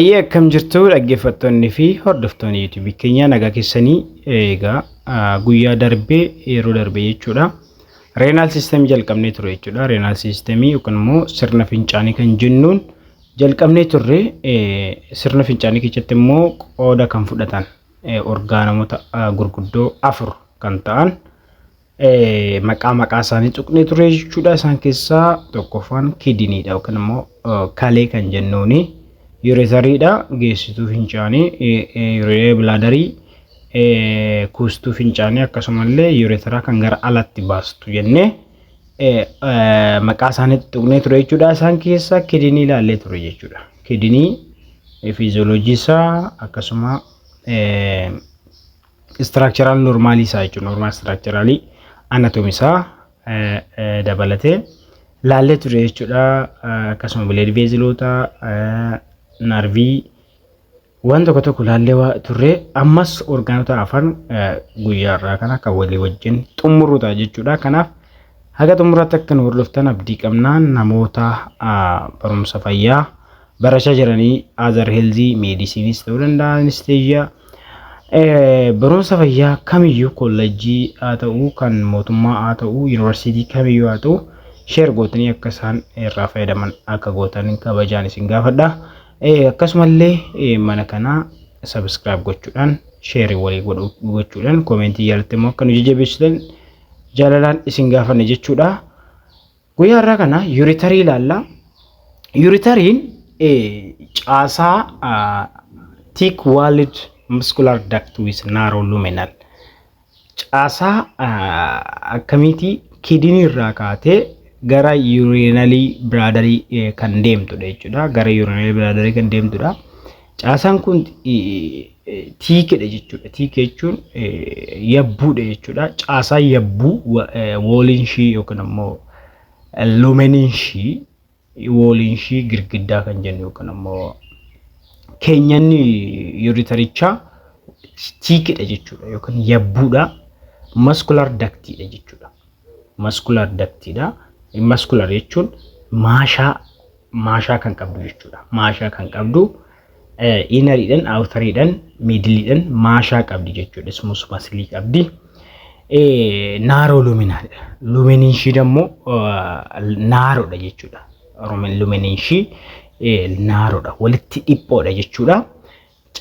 Baay'ee akkam jirtu, dhaggeeffattoonni fi hordoftoonni YouTubeii keenyaa? Nagaa keessanii? Egaa guyyaa darbee, yeroo darbee jechuudha. Renal systemii jalqabnee ture jechuudha. Renal systemii yookaan immoo sirna fincaanii kan jennuun jalqabnee turre. Sirna fincaanii keessatti immoo qooda kan fudhatan orgaanota gurguddoo afur kan ta'an maqaa maqaa isaanii tuqnee ture jechuudha. Isaan keessaa tokkoffaan kidneydha yookaan immoo kalee kan jennuuni. Ureteriidha, geessituu fincaanii, urinary bladderii, kuustuu fincaanii, akkasumallee urethra kan gara alatti baastu jennee maqaa isaanii tuqnee ture jechuudha. Isaan keessaa kidney ilaallee ture jechuudha. Kidney physiology isaa, akkasuma structural normalii isaa jechuudha. Normal structuralii anatomy isaa dabalatee laallee ture jechuudha. Akkasuma blood vesseloota, nerveii waan tokko tokko laallee turre. Ammas orgaanota afan guyyaa irraa kana kan walii wajjin xumurru ta'a jechuudha. Kanaaf haga xumuraatti akka nu hordoftan abdii qabnaa. Namoota barumsa fayyaa barachaa jiranii, other health, medicineis ta'uu danda'a, anesthesia, barumsa fayyaa kamiyyuu, kolleejjii haa ta'u, kan mootummaa haa ta'u, yuunivarsiitii kamiyyuu haa ta'u, share gootanii akka isaan irraa fayyadaman akka gootan kabajaan isin gaafadha. Akkasumallee mana kanaa subscribe gochuudhaan, share walii gochuudhaan, commentii jalatti immoo akka nu jajjabeessitan jaalalaan isin gaafanne jechuudha. Guyyaa har'aa kana ureterii ilaalla. Ureteriin caasaa thick walled muscular duct with narrow luminal. Caasaa akkamiitii? Kidney irraa kaatee gara urinary bladderii kan deemtudha jechuudha. Gara urinary bladderii kan deemtudha. Caasaan kun thickiidha jechuudha. Thick jechuun yabbuudha jechuudha. Caasaa yabbuu walliin ishii yookaan immoo lumeniin ishii, walliin ishii girgiddaa kan jennu yookaan immoo keenyanni ureterichaa thickiidha jechuudha yookaan yabbuudha. Muscular ductiidha jechuudha. Muscular ductiidha. Muscular jechuun maashaa, maashaa kan qabdu jechuudha. Maashaa kan qabdu, inneriidhaan, outeriidhaan, middleiidhaan maashaa qabdi jechuudha. Smooth muscleii qabdi. Narrow lumenidha. Lumeniin ishii immoo narrowdha jechuudha. Lumeniin ishii narrowdha. Walitti dhiphoodha jechuudha.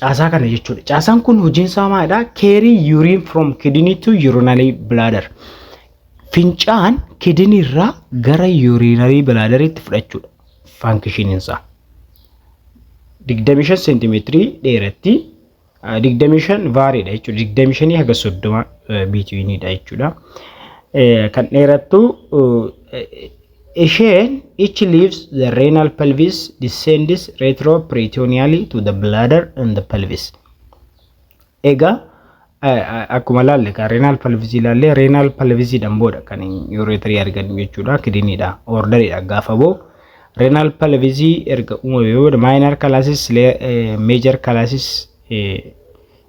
Caasaa kana jechuudha. Caasaan kun hojiin isaa maalidha? Carry urine from kidney to urinary bladder. Fincaan kidney irraa gara urinary bladderiitti fudhachuudha. Functioniin isaa. 25 seentimeetirii dheeratti, 25 varyiidha jechuudha. 25 haga 30 betweeniidha jechuudha. Kan dheerattu isheen each leaves the renal pelvis, descends retroperitoneally to the bladder and the pelvis. Egaa akkuma laalle kan renal pelvis ilaalle, renal pelvisiidhaan booda kan ureterii argannu jechuudha. Kidneydha. Orderiidha gaafa boo. Renal pelvisii erga uumame booda minor calyces, major calyces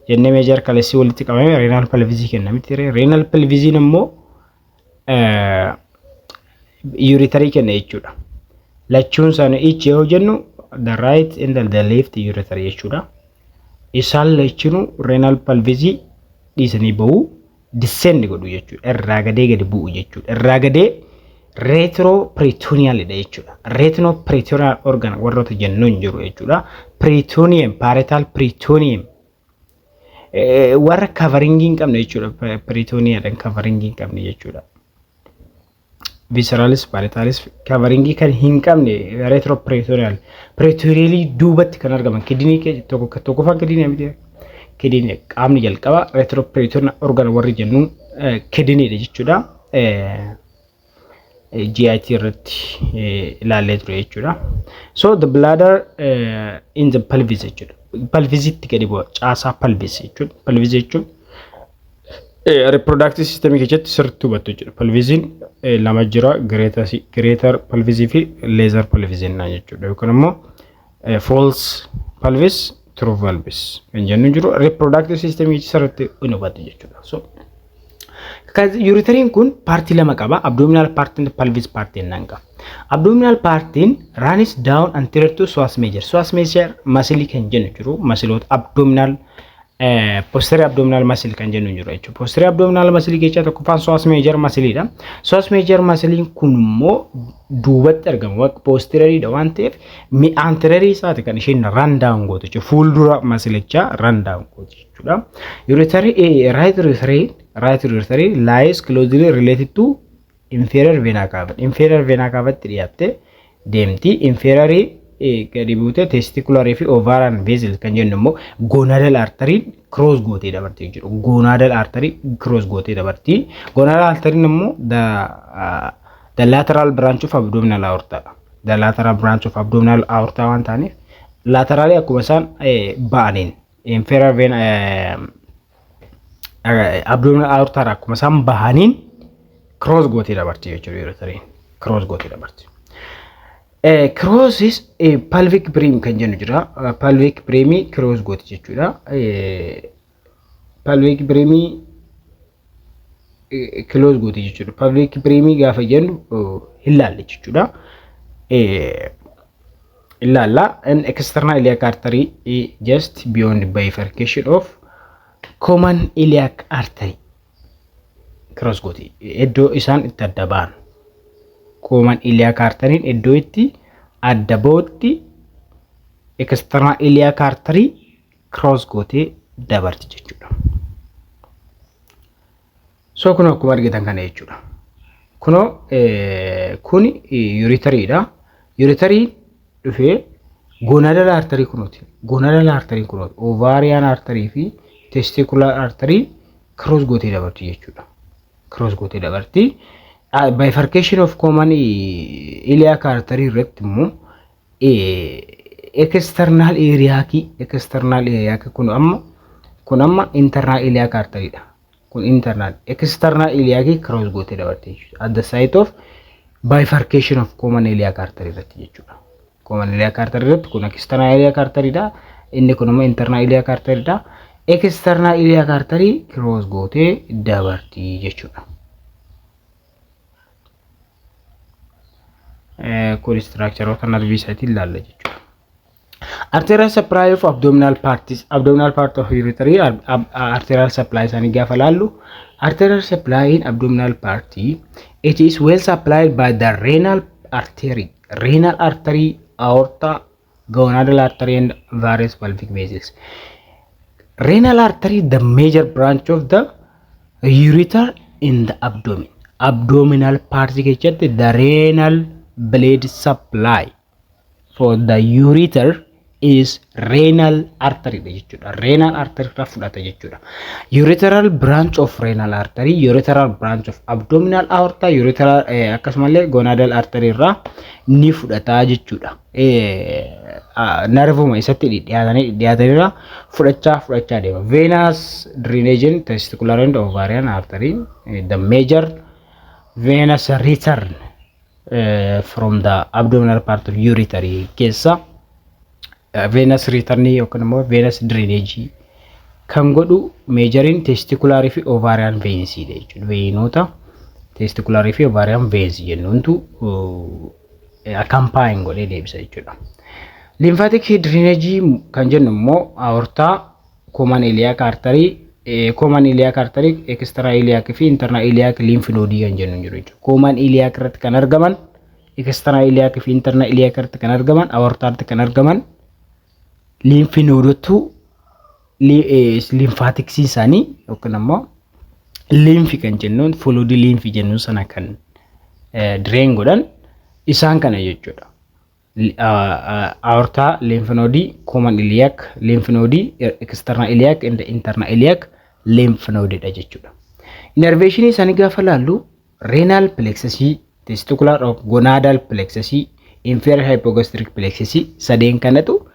jennee, major calyces walitti qabame renal pelvisii kenna miti. Renal pelvisiin immoo ureterii kenna jechuudha. Lachuun isaanii each yoo jennu the right and the left ureter jechuudha. Isaan lachinuu renal pelvisii dhiisanii bahuu, descend godhu jechuudha. Irraa gadee gadi bu'u jechuudha. Irraa gadee retroperitonealidha jechuudha. Retroperitoneal organ warroota jennuun jiru jechuudha. Peritoneum, parietal peritoneum warra coveringii hin qabne jechuudha. Peritoneumdhaan coveringii hin qabne jechuudha. Visceralis, parietalis coveringii kan hin qabne retroperitoneal. Peritonealii duubatti kan argaman kidney tokko tokkoffaan kidney miti. Kidney qaamni jalqaba retroperitoneal organ warri jennuun kidneydha jechuudha. GIT irratti ilaallee ture jechuudha. So the bladder in the pelvis jechuudha. Pelvisitti gadi bu'a, caasaa pelvis jechuudha. Pelvis jechuun reproductive system keessatti sirriitti hubattu jechuudha. Pelvisiin lama jira, greater pelvisii fi lesser pelvis jennaan jechuudha. Yookaan immoo false pelvis, true pelvis kan jennu jiru, reproductive system keessatti sirriitti hin hubattu jechuudha. So ureteriin kun partii lama qaba. Abdominal partii fi pelvis partii jennaan qaba. Abdominal partiin runs down anterior to psoas major. Psoas major muscle kan jennu jiru, muscleoota abdominal, posterior abdominal muscle kan jennu jiru jechuudha. Posterior abdominal muscle keessaa tokkoffaan psoas major muscleidha. Psoas major muscle kun immoo duubatti argama. Posterior waan ta'eef anterior isaati kan isheen run down gootu jechuudha. Fuuldura muscleichaa run down gootu jechuudha. Ureterii, right ureter lies closely related to inferior vena cava. Inferior vena cavatti dhiyaattee deemti. Inferior gadi buutee testicular fi ovarian vessel kan jennu immoo gonadal artery cross gootee dabarti jechuudha. Gonadal artery cross gootee dabarti. Gonadal artery immoo the lateral branch of abdominal aorta. The lateral branch of abdominal aorta waan ta'aniif laterally akkuma isaan ba'aniin inferior vena abdominal aorta akkuma isaan bahaniin cross gootee dabarti jechuudha, ureteriin cross gootee dabarti. Crosses pelvic brim kan jennu jira. Pelvic brimii cross gooti jechuudha. Pelvic brimii cross gooti jechuudha. Pelvic brimii gaafa jennu hin laalle jechuudha. Ilaalla. External iliac artery just beyond bifurcation of common iliac artery cross gooti. Iddoo isaan itti adda ba'an. Common iliac arteryin iddoo itti adda ba'utti external iliac artery cross gootee dabarti jechuudha. So kun akkuma argitan kana jechuudha. Kunoo kun ureteriidha. Ureteriin dhufee gonadal artery kunooti. Gonadal artery kunooti. Ovarian artery fi testicular artery cross gootee dabarti jechuudha. Cross gootee dabarti. Bifurcation of common iliac artery irratti immoo external iliac kun amma internal iliac artery dha. Kun internal, external iliac cross gootee dabarti jechuudha. At the site of bifurcation of common iliac artery irratti jechuudha. Common iliac artery irratti kun external iliac artery dha. Inni kun immoo internal iliac artery dha. External iliac artery cross gootee dabarti jechuudha. Kun structureoota nervii isaatiin ilaalla jechuudha. Arterial supply of abdominal parts, abdominal part of ureter, arterial supply isaanii gaafa laallu, arterial supply in abdominal part, it is well supplied by the renal artery, renal artery, aorta, gonadal artery and various pelvic vessels. Renal artery, the major branch of the ureter in the abdomen. Abdominal part keessatti the renal blood supply for the ureter is renal artery dha jechuudha. Renal artery irraa fudhata jechuudha. Ureteral branch of renal artery, ureteral branch of abdominal aorta, ureteral akkasumallee gonadal artery irraa ni fudhata jechuudha. Nervuma isatti dhidhiyaatanii irraa fudhachaa fudhachaa deema. Venous drainage, testicular and ovarian artery, the major venous return from the abdominal part of ureter keessa venous return yookaan immoo venous drainage kan godhu majoriin testicular fi ovarian veins dha jechuudha. Veinoota testicular fi ovarian veins jennuuntu accompany godhee deebisa jechuudha. Lymphatic drainage kan jennu immoo aorta, common iliac artery, common iliac artery, external iliac fi internal iliac lymph node kan jennu jiru jechuudha. Common iliac irratti kan argaman, external iliac fi internal iliac irratti kan argaman, aorta irratti kan argaman lymph nodeotu lymphaticsii isaanii yookiin immoo lymph kan jennuun, fluid lymph jennuun sana kan drain godhan isaan kana jechuudha. Aorta lymph node, common iliac lymph node, external iliac and internal iliac lymph node dha jechuudha. Innervation isaanii gaafa laallu renal plexus, testicular or gonadal plexus, inferior hypogastric plexus sadeen kanatu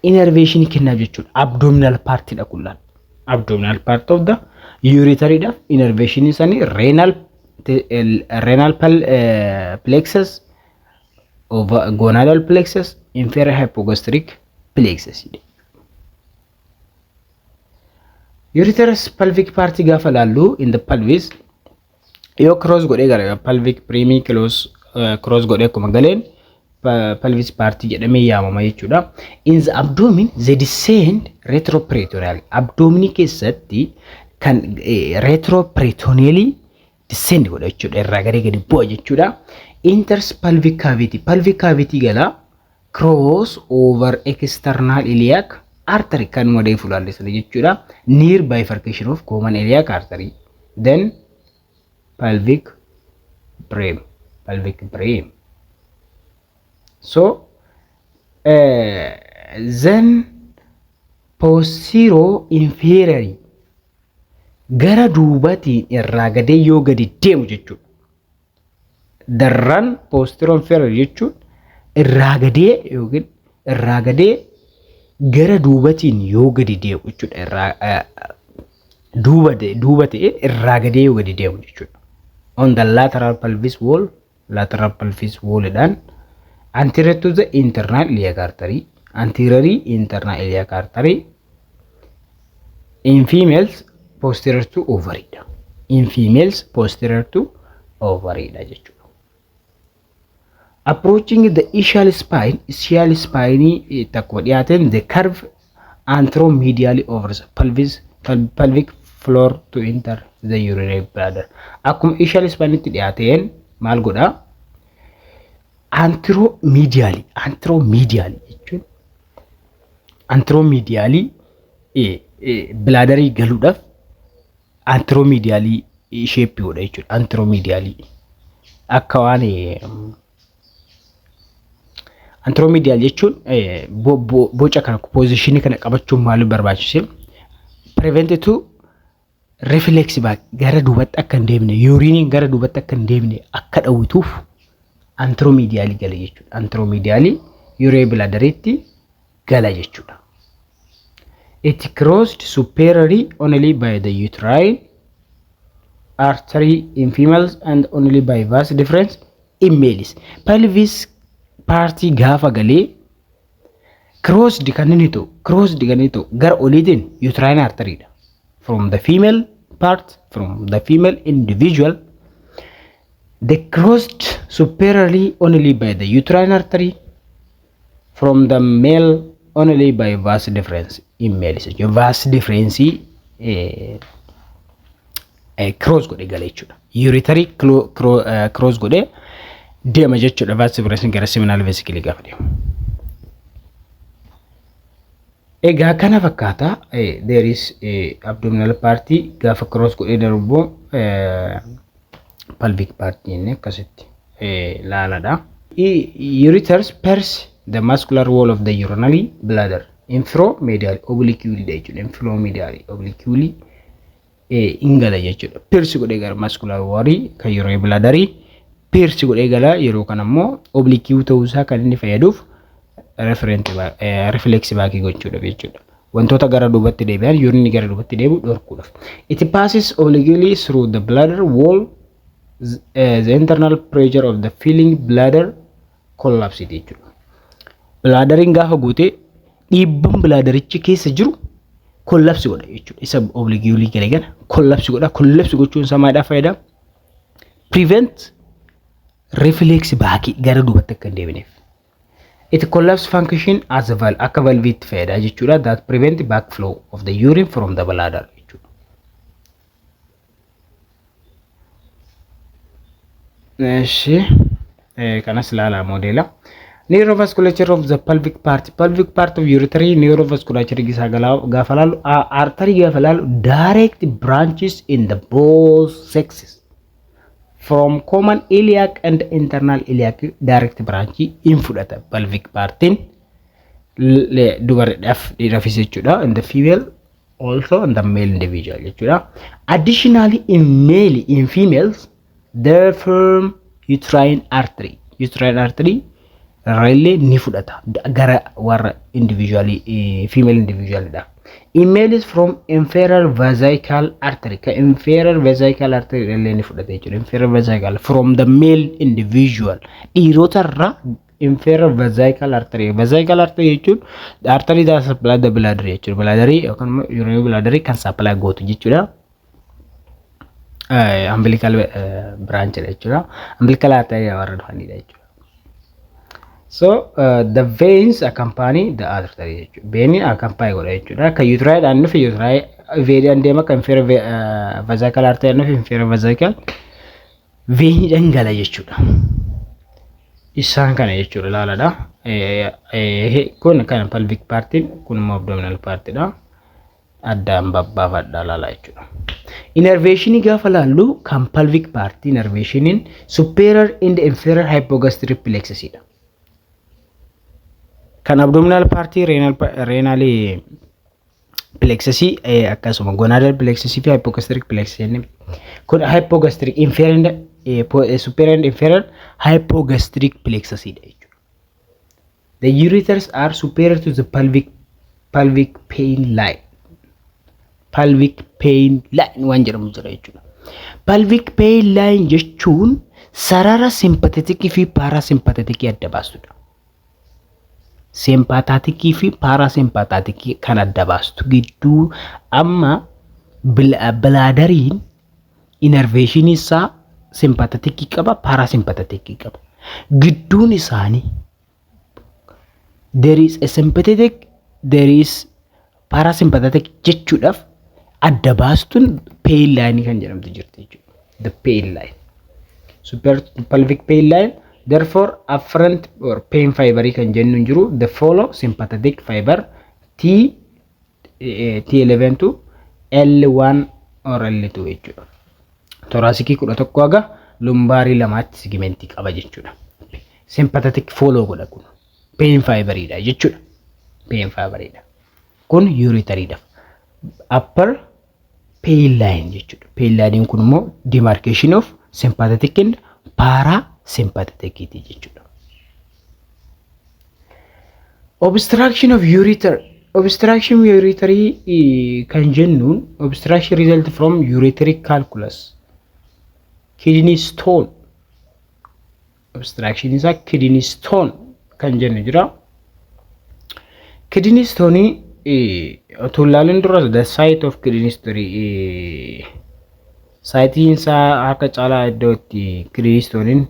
innervation kennaaf jechuudha. Abdominal part dha kun laal. Abdominal part of the ureter dhaaf innervation isaanii renal plexus, gonadal plexus, inferior hypogastric plexus. Ureter's pelvic part gaafa laallu, in the pelvis yoo cross godhee gara pelvic brimii cross Cross godhee akkuma galeen pelvis partii jedhamee yaamama jechuudha. In the abdomen, they descend retroperitoneal. Abdomenii keessatti kan retroperitoneally descend godha jechuudha. Irraa gadee gadi bu'a jechuudha. Enters pelvic cavity. Pelvic cavity gala, cross over external iliac artery kan wadee fulaallisana jechuudha. Near bifurcation of common iliac artery. Then pelvic brim. Pelvic brim. So then posterior inferior, gara duubatiin irraa gadee yoo gadi deemu jechuudha. Darran posterior inferior jechuun irraa gadee yookiin irraa gadee gara duubatiin yoo gadi deemu jechuudha. Irraa duuba duuba ta'ee irraa gadee yoo gadi deemu jechuudha. On the lateral pelvis wall, lateral pelvis wallidhaan anterior to the internal iliac artery, anterior internal iliac artery. In females, posterior to ovary dha. In females, posterior to ovary dha jechuudha. Approaching the ischial spine, ischial spine takkuma dhiyaateen, the curve anteromedially over the pelvis, pelvic floor to enter the urinary bladder. Akkuma ischial spine itti dhiyaateen maal godhaa? Anteromedially, anteromedially jechuun anteromedially bladderii galuudhaaf anteromedially shape godha jechuudha. Anteromedially akka waan anteromedial jechuun boca kana, positionii kana qabachuun maaliif barbaachise? Prevent to reflex back, gara duubatti akka hin deemne, urineiin gara duubatti akka hin deemne akka dhawwituuf anteromedially gala jechuudha. Anteromedially urinary bladderiitti gala jechuudha. It crossed superiorly only by the uterine artery in females and only by vas deferens in males. Pelvis partii gaafa galee crossed kan inni ta'u, crossed kan inni ta'u gara oliitiin uterine artery dha. From the female part, from the female individual, they crossed superiorly only by the uterine artery, from the male only by vas deferens in males jechuudha. Vas deferens cross godhee gala jechuudha. Ureterii cross godhee deema jechuudha. Vas deferens gara seminal vesicle gaafa deemu. Egaa kana fakkaata. There is abdominal part gaafa cross godhee darbu pelvic part jennee akkasitti laaladha. Ureters pierce the muscular wall of the urinary bladder inferomedial obliquely jechuudha. Inferomedial obliquely in gala jechuudha. Pierce godhee gara muscular wall kan urinary bladderii pierce godhee gala. Yeroo kana immoo oblique ta'uusaa kan inni fayyaduuf reflex backii gochuudhaaf jechuudha. Wantoota gara duubatti deebi'an, urinni gara duubatti deebi'u dhorkuudhaaf. It passes obliquely through the bladder wall, the internal pressure of the filling bladder collapse jechuudha. Bladderiin gaafa guute dhiibban bladderichi keessa jiru collapse godha jechuudha. Isa obliquely galee kana collapse godha. Collapse gochuun isaa maaliidhaaf fayyada? Prevent reflex backii gara duubatti akka hin deebineef. It collapse function as a valve, akka valveetti fayyada jechuudha. That prevent backflow of the urine from the bladder jechuudha. Eshi kanas ilaalaa modeela. Neurovasculature of the pelvic part. Pelvic part of ureter neurovasculature isaa gaafa laalu, artery gaafa laalu, direct branches in the both sexes from common iliac and internal iliac direct branch in fudhata pelvic partiin dubaradhaaf dhiiraafis jechuudha. In the female also in the male individual jechuudha. Additionally, in male, in females the firm uterine artery, uterine artery irrallee ni fudhata gara warra individually female individual dha. In males from inferior vesical artery, ka inferior vesical artery illee ni fudhata jechuudha. Inferior vesical from the male individual, dhiirota irraa inferior vesical artery. Vesical artery jechuun artery that supply the bladder jechuudha. Bladder yookaan immoo urinary bladder kan supply gootu jechuudha. Umbilical branch jechuudha. Umbilical artery warra dhufanidha jechuudha. So the veins accompany the artery jechuudha. Veiniin accompany godha jechuudha. Kan uterine dhufe uterine veiniidhaan deema, kan inferior vesical artery dhufe inferior vesical veiniidhaan gala jechuudha. Isaan kana jechuudha, ilaaladha. Kun kan pelvic partiin, kun immoo abdominal partidha. Addaan babbaafadha, ilaala jechuudha. Innervationii gaafa laallu, kan pelvic partii innervationiin superior and inferior hypogastric plexusidha. Kan abdominal partii renal plexusii, akkasuma gonadal plexusii fi hypogastric plexus jennee, kun hypogastric inferior, superior and inferior hypogastric plexusidha jechuudha. The ureters are superior to the pelvic pain line. Pelvic pain line waan jedhamu jira jechuudha. Pelvic pain line jechuun sarara sympatheticii fi parasympatheticii adda baastudha. Sympatheticii fi parasympatheticii kan adda baastu gidduu amma bladderiin innervationii isaa sympatheticii qaba, parasympatheticii qaba. Gidduun isaanii there is a sympathetic, there is parasympathetic jechuudhaaf adda baastuun pain line kan jedhamtu jirti jechuudha. The pain line. Super pelvic pain line, therefore afferent or pain fiber kan jennu hin jiru, the follow sympathetic fiber T T11 to L1 or L2 jechuudha. Thoracicii 11 haga lumbarii lamaatti segmentii qaba jechuudha. Sympathetic follow godha kun. Pain fiberiidha jechuudha. Pain fiberiidha. Kun ureteriidha. Upper pain line jechuudha. Pain line kun immoo demarcation of sympathetic and parasympathetic jechuudha. Obstruction of ureter. Obstruction ureterii kan jennuun obstruction result from ureteric calculus, kidney stone. Obstruction isaa kidney stone kan jennu jira. Kidney stone otoo ilaalin dura, the site of kidney stone, siteiin isaa harka caalaa iddoo itti kidney stone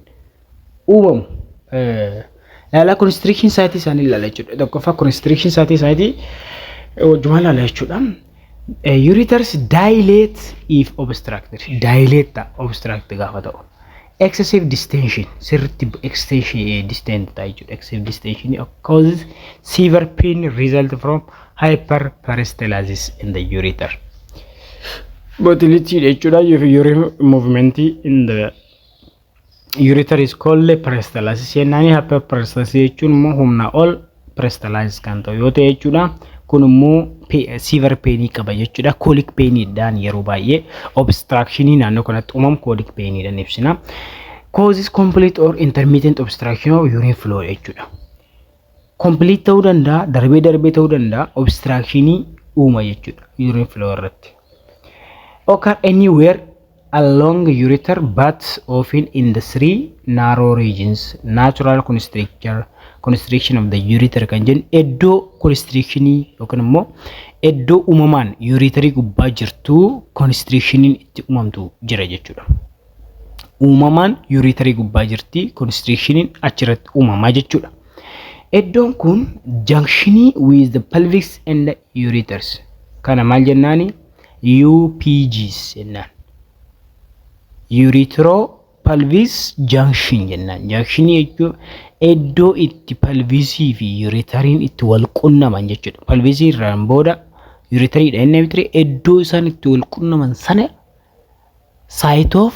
uumamu ilaala, constriction site isaanii ilaala jechuudha. Tokkoffaa constriction site isaanii wajjuma ilaala jechuudha. Ureters dilate if obstructed. Dilate ta'a obstruct gaafa ta'u. Excessive distension, sirriitti extension distend ta'a jechuudha. Excessive distension causes severe pain result from hyperperistalsis in the ureter. Motility jechuudha. Urine movement in the ureter is called peristalsis jennaani. Hyperperistalsis jechuun immoo humna ol peristalsis kan ta'u yoo ta'e jechuudha. Kun immoo severe painii qaba jechuudha. Colic painiidhaan yeroo baay'ee obstructionii naannoo kanatti uumamu colic painiidhaan ibsina. Causes complete or intermittent obstruction of urine flow jechuudha. Complete ta'uu danda'a, darbee darbee ta'uu danda'a, obstructionii uuma jechuudha urine flow irratti. Occur anywhere along ureter but often in the three narrow regions, natural constriction of the ureter kan jennu iddoo constrictionii yookaan immoo iddoo uumamaan ureterii gubbaa jirtu constrictioniin itti uumamtu jira jechuudha. Uumamaan ureterii gubbaa jirti, constrictioniin achirratti uumamaa jechuudha. Iddoon kun junctionii with the pelvis and the ureters. Kana maal jennaani? UPGs jennaan. Uretero pelvis junction jennaan. Junctionii jechuun iddoo itti pelvisii fi ureteriin itti wal qunnaman jechuudha. Pelvisii irraan booda ureteriidha inni bitire, iddoo isaan itti wal qunnaman sana site of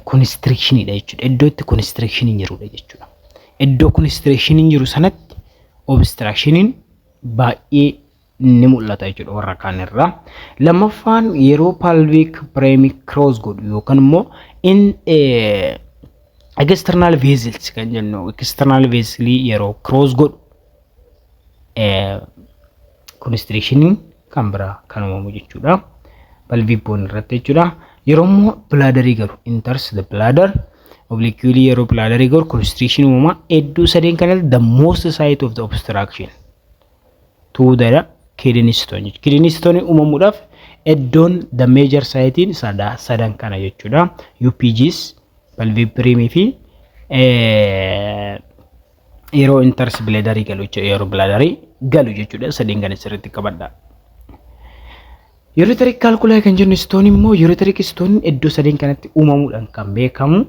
constrictionidha jechuudha. Iddoo itti constrictioniin jirudha jechuudha. Iddoo constrictioniin jiru sanatti obstructioniin baay'ee ni mul'ata jechuudha warra kaan irraa. Lammaffaan yeroo pelvic brim cross godhu yookaan immoo in external vessels kan jennu, external vessel yeroo cross godhu constrictioniin kan biraa kan uumamu jechuudha. Pelvic bone irratti jechuudha. Yeroo immoo bladderii galu, enters the bladder obliquely, yeroo bladderii galu constriction uumama. Iddoo sadeen kanatti the most site of the obstruction to the kidney stone. Kidney stone uumamuudhaaf Iddoon the major siteiin sadan kana jechuudha. UPGs, pelvic brimii fi yeroo enters bladderii galu jechuudha. Yeroo bladderii galu jechuudha. Sadeen kana sirriitti qabadha. Ureteric calculi kan jennu stone immoo, ureteric stone iddoo sadeen kanatti uumamuudhaan kan beekamu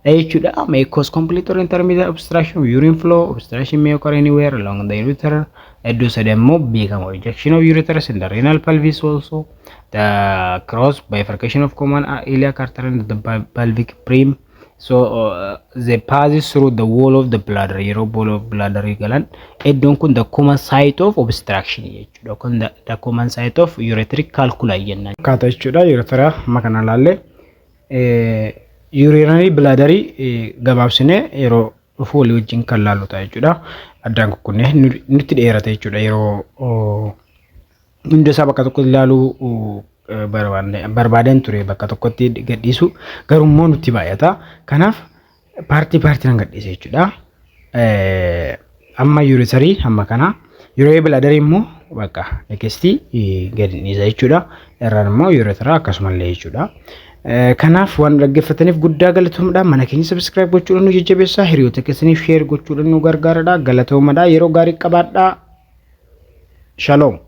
jechuudha. May cause complete or intermittent obstruction of urine flow. Obstruction may occur anywhere along the ureter. Iddoo sadeen immoo beekamu. Injection of ureters in the renal pelvis also. The cross bifurcation of common iliac artery and the pelvic brim. So the passes through the wall of the bladder. Yeroo wall of bladder galan iddoon kun the common site of obstruction jechuudha. Kun the common site of ureteric calculi jennaan. Akkaataa jechuudha uretera amma kana ilaalle, urinary bladderii gabaabsinee yeroo dhufu walii wajjin kan laallu ta'a jechuudha. Addaan kukkunnee nutti dheerate jechuudha, yeroo hunda isaa bakka tokkotti ilaaluu barbaadan ture, bakka tokkotti gadhiisu garuu immoo nutti baay'ata. Kanaaf partii partiidhaan gadhiise jechuudha. Amma ureterii hamma kana, yeroo bladderii immoo bakka nextii gadi dhiisa jechuudha. Irraan immoo ureteraa akkasumallee jechuudha. Kanaaf waan dhaggeeffataniif guddaa galatoomadha. Mana keenya subscribe gochuudhaan nu jajjabeessaa. Hiriyoota keessaniif share gochuudhaan nu gargaaradha. Galatoomadha. Yeroo gaarii qabaadhaa. Shalom.